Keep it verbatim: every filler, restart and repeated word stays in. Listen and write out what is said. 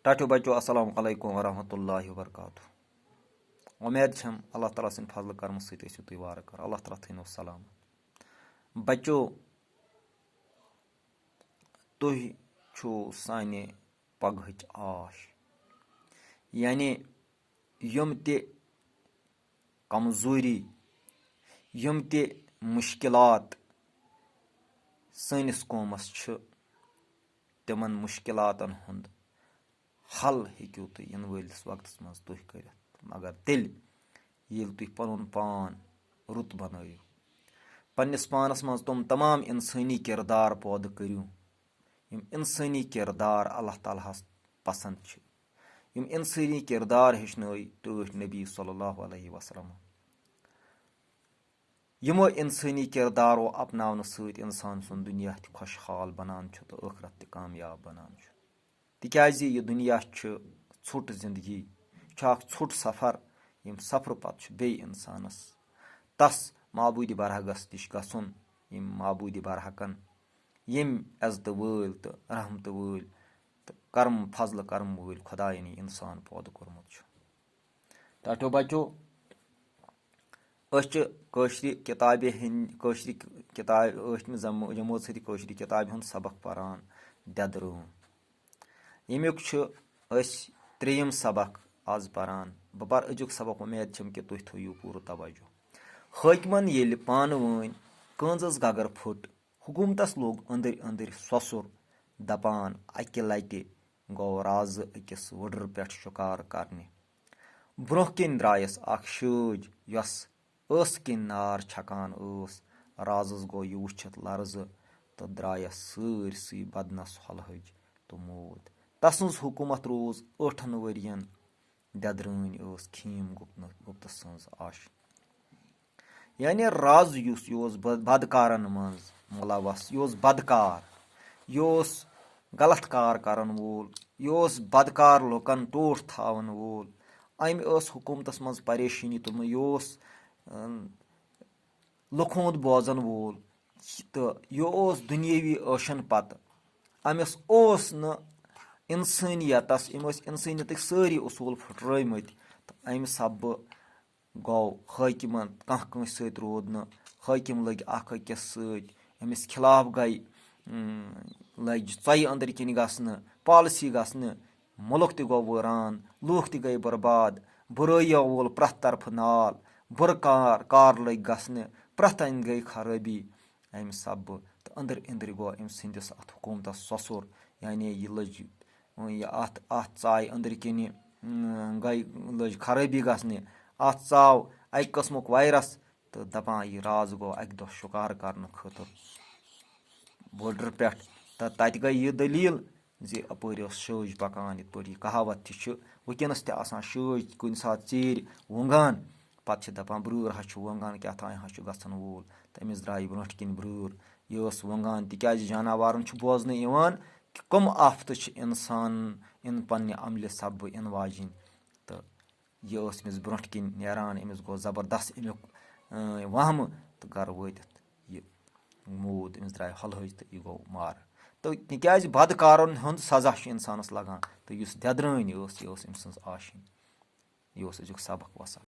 ٹاٹھیو بچو، السلام علیکم ورحمۃ اللہ وبرکاتہ۔ وۄمید چھم اللہ تعالیٰ سٕنٛدِ فضلہٕ کرمہٕ سۭتۍ ٲسِو تُہۍ وارٕ کارٕ۔ اللہ تعالیٰ تھٲینو سلامت۔ بچو، تُہۍ چھِو سانہِ پگہٕچ آش۔ یعنی یِم تہِ کمزوری، یِم تہِ مُشکِلات سٲنِس قومس چھِ، تِمن مُشکِلاتن ہُنٛد حل ہیٚکِو تُہۍ یِنہٕ وٲلِس وقتس منٛز تُہۍ کٔرِتھ، مگر تیٚلہِ ییٚلہِ تُہۍ پنُن پان رُت بنٲیِو، پننِس پانس منٛز تِم تمام انسٲنی کردار پٲدٕ کٔرِو، یِم انسٲنی کردار اللہ تعالیٰ ہس پسند چھِ، یِم انسٲنی کردار ہیٚچھنٲے ٹٲٹھۍ نبی صلی اللہ علیہ وسلم۔ یِمو انسٲنی کردارو اپناونہٕ سۭتۍ انسان سُنٛد دُنیا تہِ خۄشحال بنان چھُ تہٕ ٲخرت تہِ کامیاب بنان چھُ۔ تِکیازِ یہِ دُنیا چھُ ژھوٚٹ زندگی، چھُ اکھ ژھوٚٹ سفر، ییٚمہِ سفرٕ پتہٕ چھُ بیٚیہِ انسانس تس معبوٗدِ برحقس نِش گژھُن، ییٚمہِ معبوٗدِ برحقن، ییٚمہِ عزتہٕ وٲلۍ تہٕ رحمتہٕ وٲلۍ تہٕ کرم، فضلہٕ کرم وٲلۍ خداین یہِ انسان پٲدٕ کوٚرمُت چھُ۔ ٹاٹھیو بچو، أسۍ چھِ کٲشرِ کِتابہِ ہِنٛدۍ، کٲشرِ کِتابہِ، ٲٹھمہِ جمٲژ، جمٲژ سۭتۍ کٲشرِ کِتابہِ ہُنٛد سبق پران، دٮ۪درٲم۔ ییٚمیُک چھُ أسۍ ترٛیٚیِم سبق آز پران۔ بہٕ پرٕ أزیُک سبق، وۄمید چھم کہِ تُہۍ تھٲیِو پوٗرٕ توجہ۔ حٲکمن ییٚلہِ پانہٕ وٲنۍ کٲنٛزس گگر پھُٹ، حکوٗمتس لوٚگ أنٛدٕرۍ أنٛدٕرۍ سۄسُر، دپان، اکہِ لٹہِ گوٚو رازٕ أکِس وُڈرٕ پٮ۪ٹھ شِکار کرنہِ۔ برٛونٛہہ کِنۍ درٛایس اکھ شٲج، یۄس ٲسہٕ کِنۍ نار چھکان ٲس۔ رازس گوٚو یہِ وٕچھِتھ لرزٕ تہٕ درٛایس سٲرسٕے بدنس ہۄلہٕج تہٕ موٗد۔ تسٕنٛز حکوٗمت روٗز ٲٹھن ؤرین۔ دٮ۪درٲنۍ ٲس کھیٖم گُپنہٕ، گُپتہٕ سٕنٛز آشِنۍ۔ یعنی راز یُس، یہِ اوس بد-، بدکارن منٛز ملوث، یہِ اوس بدکار، یہِ اوس غلط کار کرن وول، یہِ اوس بدکار لُکن ٹوٹھ تھاون وول۔ أمۍ ٲس حکوٗمتس منٛز پریشٲنی تُلمٕژ، یہِ اوس، اۭں، لُکہٕ ہُنٛد بوزن وول، تہٕ یہِ اوس دُنیٲوی عٲشن پتہٕ۔ أمِس اوس نہٕ انسٲنیتس، أمۍ ٲسۍ انسٲنیتٕکۍ سٲری اصوٗل پھٕٹرٲومٕتۍ، تہٕ امہِ سببہٕ گوٚو حٲکِمن، کانٛہہ کٲنٛسہِ سۭتۍ روٗد نہٕ۔ حٲکِم لٔگۍ اکھ أکِس سۭتۍ، أمِس خلاف گٔے، اۭں، لٔگۍ ژۄیہِ أنٛدرۍ کِنۍ گژھنہٕ، پالسی گژھنہٕ، مُلک تہِ گوٚو وٲران، لوٗکھ تہِ گٔے برباد، بُرٲیی وول پرٛٮ۪تھ طرفہٕ نال، بُرٕ کار، کار لٔگۍ گژھنہٕ، پرٛٮ۪تھ اَندٕ گٔے خرٲبی۔ امہِ سببہٕ تہٕ أنٛدرۍ أنٛدرۍ گوٚو أمۍ سٕنٛدِس اَتھ حکوٗمتس سۄسُر، یعنی یہِ لٔج، یہِ اَتھ، اَتھ ژایہِ أنٛدرۍ کِنہِ، اۭں، گٔے، لٔج خرٲبی گژھنہِ۔ اَتھ ژاو اَکہِ قٕسمُک وایرس تہٕ دَپان، یہِ راز گوٚو اَکہِ دۄہ شِکار کرنہٕ خٲطرٕ بوڈر پٮ۪ٹھ۔ تہٕ تَتہِ گٔے یہِ دٔلیٖل زِ اَپٲرۍ ٲس شٲج پَکان، یِتھ پٲٹھۍ یہِ کہاوت تہِ چھِ وٕنکیٚنَس تہِ آسان، شٲج کُنہِ ساتہٕ ژیٖرۍ وۄنٛگان، پَتہٕ چھِ دَپان، برٛٲر ہا چھُ وۄنٛگان، کیٛاہ تام ہا چھُ گژھان وول۔ تہٕ أمِس درٛایہِ برٛونٛٹھ کِنۍ برٛٲر۔ یہِ ٲس وۄنٛگان، تِکیٛازِ جاناوارَن چھُ بوزنہٕ یِوان کہِ کٕم آفتہٕ چھِ اِنسان اِن پنٛنہِ عملہِ سببہٕ یِنہٕ واجِنۍ۔ تہٕ یہِ ٲس أمِس برٛونٛٹھ کِنۍ نیران، أمِس گوٚو زبردست اَمیُک، اۭں، وہمہٕ، تہٕ گَرٕ وٲتِتھ یہِ موٗد، أمِس درٛاے ہۄلہٕ ہٕج تہٕ یہِ گوٚو مارٕ۔ تہٕ تِکیٛازِ بدکارَن ہُنٛد سزا چھُ اِنسانَس لَگان، تہٕ یُس دٮ۪درٲنۍ ٲس، یہِ ٲس أمۍ سٕنٛز آشِنۍ۔ یہِ اوس أزیُک سبق۔ وَسَلام۔